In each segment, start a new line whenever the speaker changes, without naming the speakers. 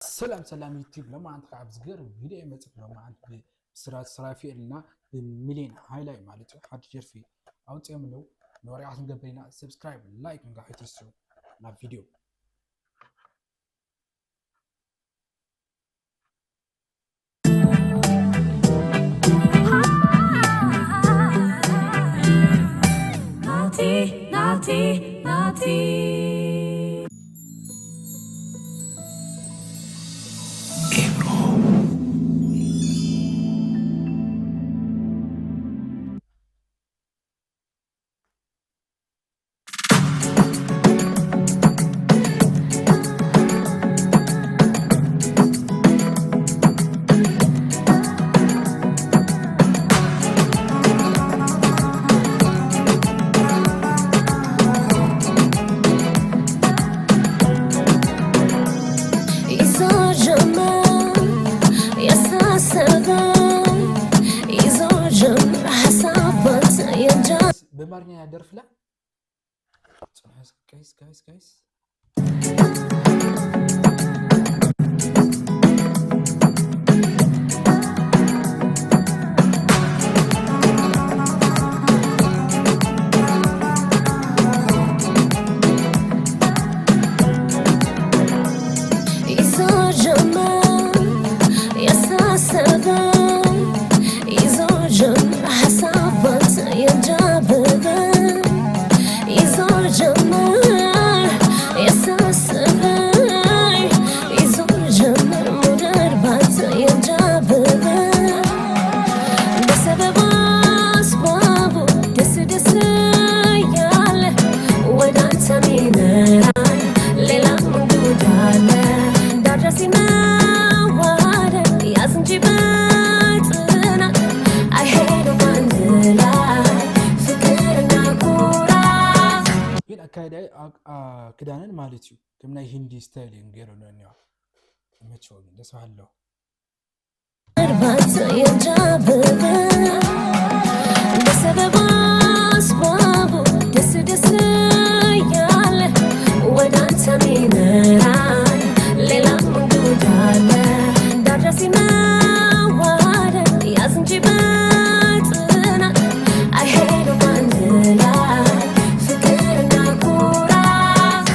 ሰላም ሰላም ዩቲዩብ ሎማዓንቲ ከዓ ብዝገርም ቪድዮ መፅእ። ሎማዓንቲ ብስራት ስራፊኤል እና ብሚሊዮን ሃይላይ ማለት እዩ ሓድሽ ደርፊ ኣውፅኦም ኣለዉ። ንወርቃት ክንገብር ኢና። Subscribe, like ምግባር ኣይትርስዑ። ናብ ቪድዮ።
ናቲ ናቲ ናቲ። ይዞ ጀመር ያሳሰበኝ፣ ይዞ ጀመር ሀሳብ ባንተ የጃ
ብኣማርኛ እያ ደርፍላ። ፅንሑ guys, guys, guys.
ይዞ ጀመር ያሳሰበኝ፣ ይዞ ጀመር ሀሳብ ባንተ የጃበበኝ፣ ይዞ ጀመር ያሳሰበኝ፣ ይዞ ጀመር መውደድ ባንተ የጃበበኝ፣ በሰበብ አስባቡ ደስ ደስ እያለ ወደ አንተ ሚመራኝ ሌላ ምን ጉድ አለ? ዳር መዋደድ ያዝ እንጂ በጽናት፣ አይሄዱም አንድ ላይ ፍቅርና ኩራት።
ግን ኣካይዳ ክዳንን ማለት እዩ ከም ናይ ሂንዲ style እየን ገይረን እኒዋ። ይመችዎ ግን ደስ በሃሊ ኣለዎ።
ባንተ የጃበበ በሰበብ አስባቡ ደስ ደስ እያለ ወደ አንተ ሚመራኝ ሌላ ምን ጉድ አለ? ዳር መዋደድ ያዝ እንጂ በጽናት፣ አይሄዱም አንድ ላይ ፍቅርና ኩራት።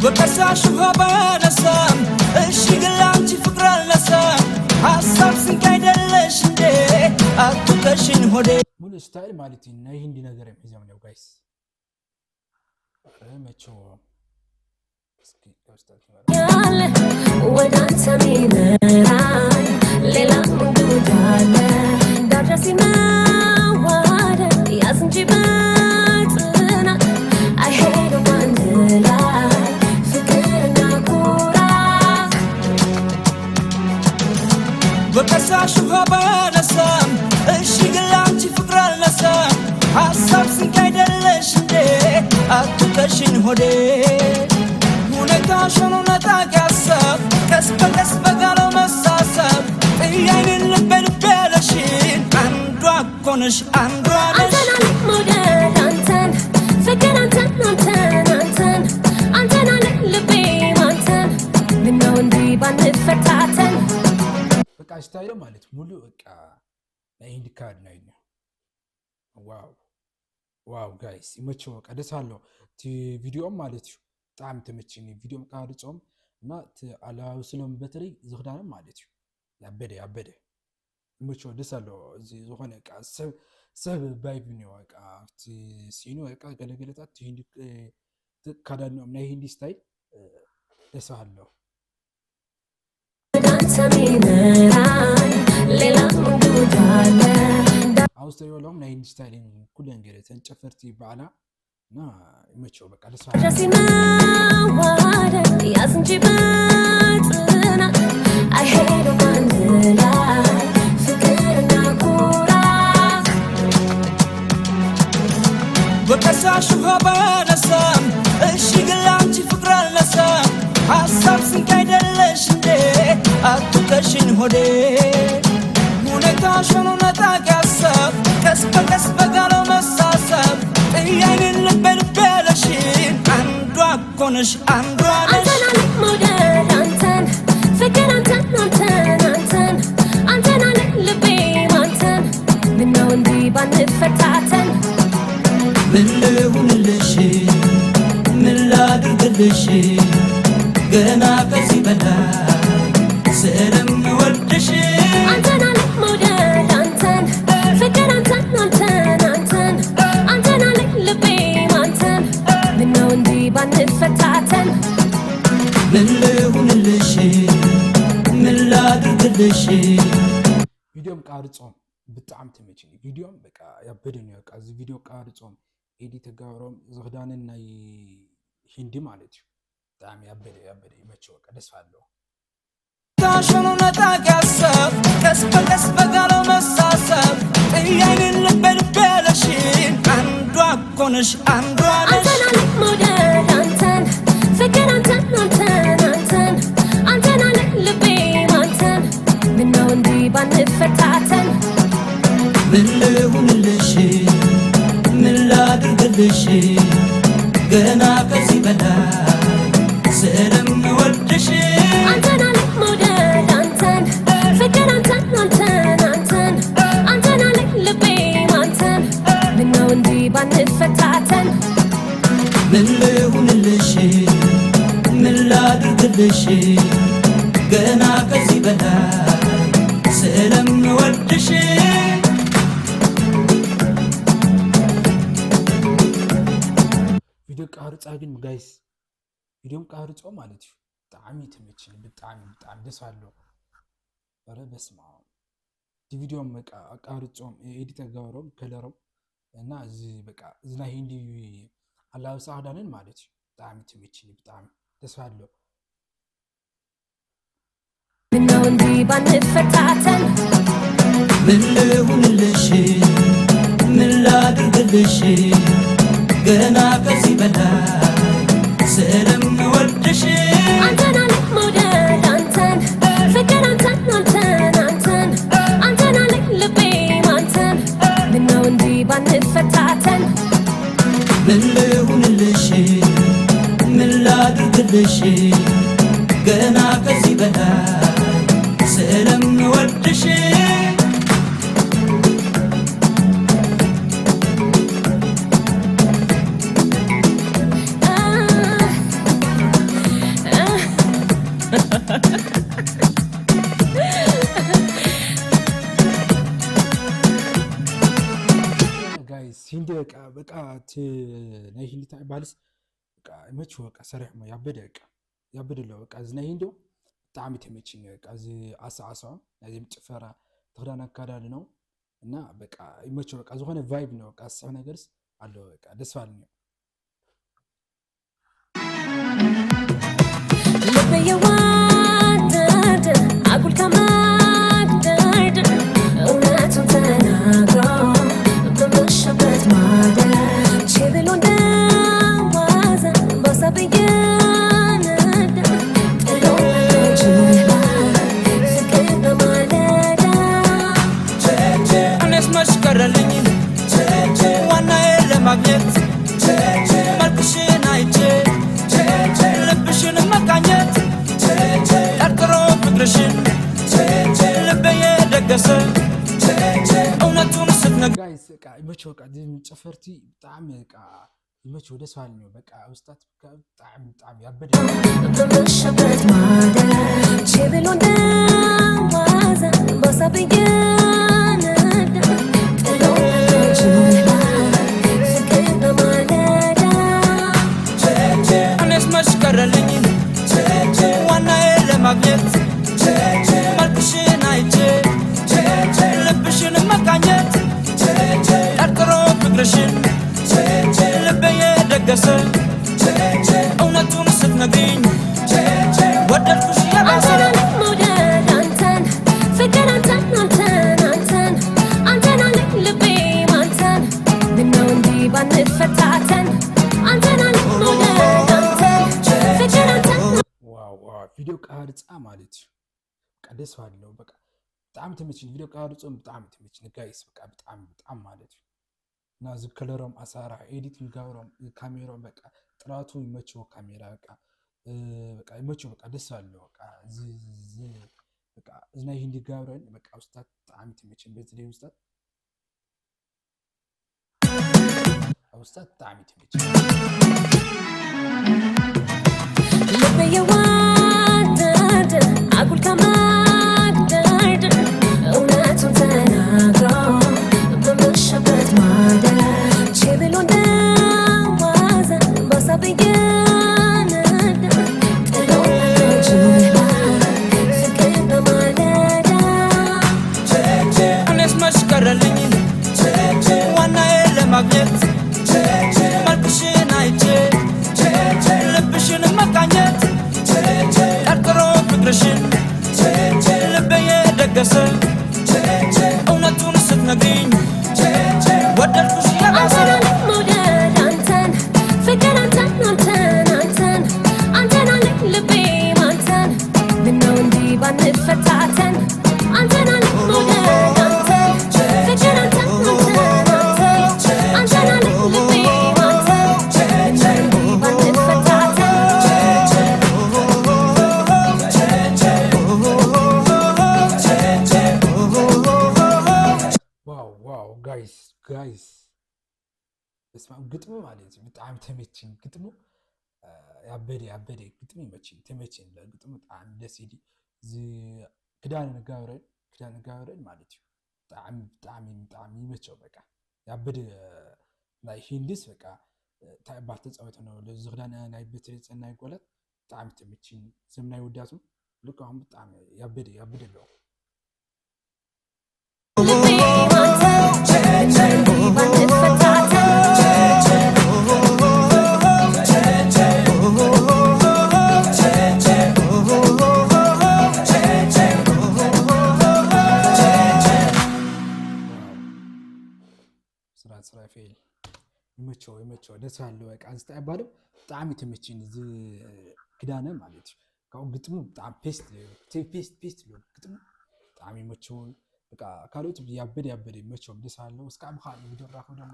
በፈሳሽ ውሃ ባያነሳም፣ እሺ ግን ላንቺ ፍቅር አልነሳም። ሀሳብ ስንቅ አይደለሽ እንዴ? አትውቀሽኝ ሆዴ።
ሙሉእ style ማለት እዩ ናይ ሂንዲ ነገር እዮም ሒዞም እኒአው guys። መችዎ እስኪ style
ያለ ወደ አንተ ሚመራኝ ሌላ ምን ጉድ አለ? ዳር መዋደድ ያዝ እንጂ በጽናት፣ አይሄዱም አንድ ላይ ፍቅርና ኩራት።
በፈሳሽ ውሃ ባያነሳም፣ እሺ ግን ላንቺ ፍቅር አልነሳም። ሀሳብ ስንቅ አይደለሽ እንዴ? አትውቀሽኝ ሆዴ። ሁኔታሽ ሆኖ ነጣቂ ሀሳብ፣ ቀስ በቀስ በጋለው መሳሰብ፣ ጥያይንን ልቤ ልቤ ያለሽን አንዷ እኮ ነሽ፣ አንዷ ነሽ።
አንተን አለ መውደድ አንተን ፍቅር አንተን አንተን አንተን አንተን አለ ልቤ አንተን፣ ምነው እንዲህ ባንፈታተን።
በቃ style ኦ ማለት ሙሉእ በቃ ናይ ሂንዲ ካድና እዩ። Wow, wow guys፣ ይመችዎ በቃ ደስ ኣሎ እቲ ቪድዮኦም ማለት እዩ። ብጣዕሚ ተመቺኒ ቪድዮም ቃርፆም እና እቲ ኣለባብስሎም፣ በተለይ ዝክዳኖም ማለት እዩ ያበደ ያበደ። ይመችዎ ደስ ኣሎ። እዚ ዝኾነ በቃ ሰብ vibe እኒኦ። በቃ ኣብቲ ሲኑ በቃ ገለገለታት እቲ ሂንዲ ካዳድንኦም ናይ ሂንዲ style ደስ በሃሊ ኣለዎ።
ወደ አንተ ሚመራኝ ሌላ ምን ጉድ አለ?
ኣብዚ እትሪእዎ ኣለኹም ናይ ሂንዲ style እየን ኩለን ገይረ እተን ጨፈርቲ በዓላ እና ይመችዎ በቃ ደስ በሃሊ።
ድረስ መዋደድ ያዝ እንጂ በጽናት፣ አይሄዱም አንድ ላይ ፍቅርና ኩራት።
በፈሳሽ ውሃ ባያነሳም፣ እሺ ግን ላንቺ ፍቅር አልነሳም። ሀሳብ ስንቅ አይደለሽ እንዴ? አትውቀሽኝ ሆዴ። ሁኔታሽ ሆኖ ነጣቂ ሀሳብ፣ ቀስ በቀስ በጋለው መሳሰብ፣ ጥያይንን ልቤ ልቤ ያለሽን አንዷ እኮ ነሽ፣ አንዷ ነሽ።
አንተን አለ
ገና ከዚህ በላይ ስለምወድሽ
አንተን አለኝ መውደድ አንተን ፍቅር አንተን አንተን አንተን አንተን አለኝ ልቤ አንተን ምነው እንዲህ ባንፈታተን።
ምን ልሁንልሽ፣ ምን ላድርግልሽ?
ቪዲዮም ቃርፆም ብጣዕሚ ተመችኒ። ቪዲዮም በቃ ያበደ ነው። በቃ እዚ ቪድዮ ቃርፆም edit ተጋብሮም ዝክዳንን ናይ ሂንዲ ማለት እዩ ብጣዕሚ ያበደ ያበደ ይመቸው፣ በቃ ደስ ኣለዎ።
ታሽኑ ነጣቂ ሀሳብ ቀስ በቀስ በጋለው መሳሰብ ጥያይንን ልቤ ልቤ ያለሽን አንዷ እኮ ነሽ፣ አንዷ ነሽ።
አንተን አለኝ መውደድ አንተን ፍቅር አንተን አንተን አንተን አንተን አለኝ ልቤ አንተን ምነው እንዲህ ባንፈታተን።
ምን ልሁንልሽ፣ ምን ላድርግልሽ? ገና ከዚህ በላይ ስለምወድሽ
አንተን አለኝ መውደድ አንተን ፍቅር አንተን አንተን አንተን አንተን አለኝ ልቤ አንተን ምነው እንዲህ ባንፈታተን።
ምን ልሁንልሽ፣ ምን ላድርግልሽ? ገና ከዚህ በላይ ስለምወድሽ።
ቪድዮ ቃርፃ ግን guys፣ ቪድዮም ቃርፆ ማለት እዩ ብጣዕሚ ተመችኒ፣ ብጣዕሚ ብጣዕሚ ደስ ኣለዎ። ኧረ በስመ አብ፣ እቲ ቪድዮም በቃ ኣቃርፆም edit ኣጋብሮም color ኦም እና እዚ በቃ እዚ ናይ ሂንዲ ኣላብሳ ክዳንን ማለት እዩ ብጣዕሚ ተመችኒ፣ ብጣዕሚ ደስ ኣለዎ።
ምነው እንዲህ ባንፈታተን።
ምን ልሁንልሽ፣ ምን ላድርግልሽ? ገና ከዚህ በላይ ስለምወድሽ
አንተን አለኝ መውደድ አንተን ፍቅር አንተን አንተን አንተን አንተን አለኝ ልቤ አንተን ምነው እንዲህ ባንፈታተን።
ምን ልሁንልሽ፣ ምን ላድርግልሽ? ገና ከዚህ በላይ ስለምወድሽ።
Guys፣ ሂንዲ በቃ በቃ እቲ ናይ ሂንዲ እንታይ ባህልስ በቃ ይመችዎ፣ በቃ ሰሪሕሞ ያበደ በቃ ያበደ ኣሎ። በቃ እዚ ናይ ሂንዲ ብጣዕሚ ተመችኒ። በቃ እዚ ኣሰዓስዖም ናይዞም ጭፈራ ትክዳን ኣከዳድኖም እና በቃ ይመችዎ፣ በቃ ዝኾነ vibe ነው፣ በቃ ዝስሕብ ነገርስ ኣለዎ፣ በቃ ደስ በሃሊ እዩ።
ልቤ የወደደ አጉል ከመግደርደር እውነቱን ተናግሮ በመሸበት ማደር ቼ ብሎ እንደዋዛ በሀሳብ እየነዳ ጥሎ ይችላል ፍቅር በማለዳ።
እኔስ መች ቀረልኝ ዋናዬ ለማግኘት መልክሽን አይቼ ልብሽን መቃኘት ጠርጥሮ ፍቅርሽን ልቤ የደገሰ እውነቱን ስትነግሪኝ
Guys፣ በቃ ይመችዎ፣ በቃ እዚ ጨፈርቲ ብጣዕሚ በቃ ይመችዎ፣ ደስ በሃሊ እዩ። በቃ ውስጣት ብጣዕሚ ብጣዕሚ ያበደ እዩ።
በመሸበት ማደር ቼ ብሎ እንደዋዛ በሀሳብ እየነዳ ጥሎ ይችላል ፍቅር በማለዳ።
እኔስ መች ቀረልኝ ዋናዬ ለማግኘት መልክሽን አይቼ ልብሽን መቃኘት ጠርጥሮ ፍቅርሽን ልቤ የደገሰ እውነቱን ስትነግሪኝ ወደድኩሽ የባሰ።
አንተን አለኝ መውደድ አንተን ፍቅር አንተን አንተን አንተን አንተን አለኝ ልቤ አንተን ምነው እንዲህ ባንፈታተን። አንተን አለኝ መውደድ አንተን ፍቅር አንተን
Wow wow፣ ቪድዮ ቃርፃ ማለት እዩ በቃ ደስ በሃሊ ነው። በቃ ብጣዕሚ ተመችኒ፣ ቪድዮ ቃርፆም ብጣዕሚ ተመችኒ guys፣ በቃ ብጣዕሚ ብጣዕሚ ማለት እዩ እና እዚ color ኦም ኣሰራርሓ edit ምግባሮም ካሜሮም በቃ ጥራቱ ይመችዎ፣ ካሜራ በቃ በቃ ይመችዎ፣ በቃ ደስ በሃሊ ነው። በቃ በቃ እዚ ናይ ሂንዲ ጋብረን በቃ ውስጣት ብጣዕሚ ተመችኒ፣ በተለይ ውስጣት ኣብ ውስጣት ብጣዕሚ ተመችኒ።
ልቤ የወደደ
ነገሰ እውነቱን ስትነግሪኝ ወደድኩሽ የባሰ።
አንተን አለኝ መውደድ አንተን ፍቅር አንተን አንተን አንተን አንተን አለኝ ልቤም አንተን ምነው እንዲህ ባንፈታተን አንተን አለኝ መውደድ አንተን ፍቅር አንተን አንተን አንተን አንተን አለኝ ልቤም አንተን ምነው እንዲህ ባንፈታተን።
Wow, wow, guys, guys፣ በስመ አብ፣ ግጥሙ ማለት እዩ ብጣዕሚ ተመችኝ። ግጥሙ ያበደ ያበደ ግጥሚ ይመችኝ፣ ተመችኝ። ግጥሙ ብጣዕሚ ደስ ይል። እዚ ክዳነ ገብረኤል፣ ክዳነ ገብረኤል ማለት እዩ፣ ብጣዕሚ ብጣዕሚ ብጣዕሚ ይመቸው። በቃ ያበደ ናይ ሂንድስ በቃ እንታይ ባል ተፃወተ ነው እዚ ክዳን ናይ ቤተክርስትያን ናይ ጓላት ብጣዕሚ ተመችኝ። እዞም ናይ ወዳቱ ልክ አሁን ብጣዕሚ ያበደ ያበደ ኣለዎ።
ልቤም አንተን ምነው እንዲህ ባንፈታተን።
Wow፣ ስራት ስራፌል፣ ይመቸው ይመቸው፣ ደስ አለው። በቃ እዚ እንታይ ይባሉ ብጣዕሚ ተመችኝ እዚ ክዳነ ማለት እዩ። ካብኡ ግጥሙ ብጣዕሚ best best best ኣሎ ግጥሙ፣ ብጣዕሚ ይመቸው። በቃ ካልኦት ያበደ ያበደ ይመቸዎም፣ ደስ አለው። እስካብ ብካሊእ ቪድዮ ንራኸብ ደሞ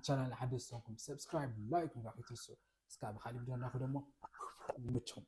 ቻናል ሓደስቲ ኮንኩም subscribe፣ like ምግባር ከይትርስዑ። እስካብ ብካሊእ ቪድዮ ንራኸብ ደሞ ይመቸኩም።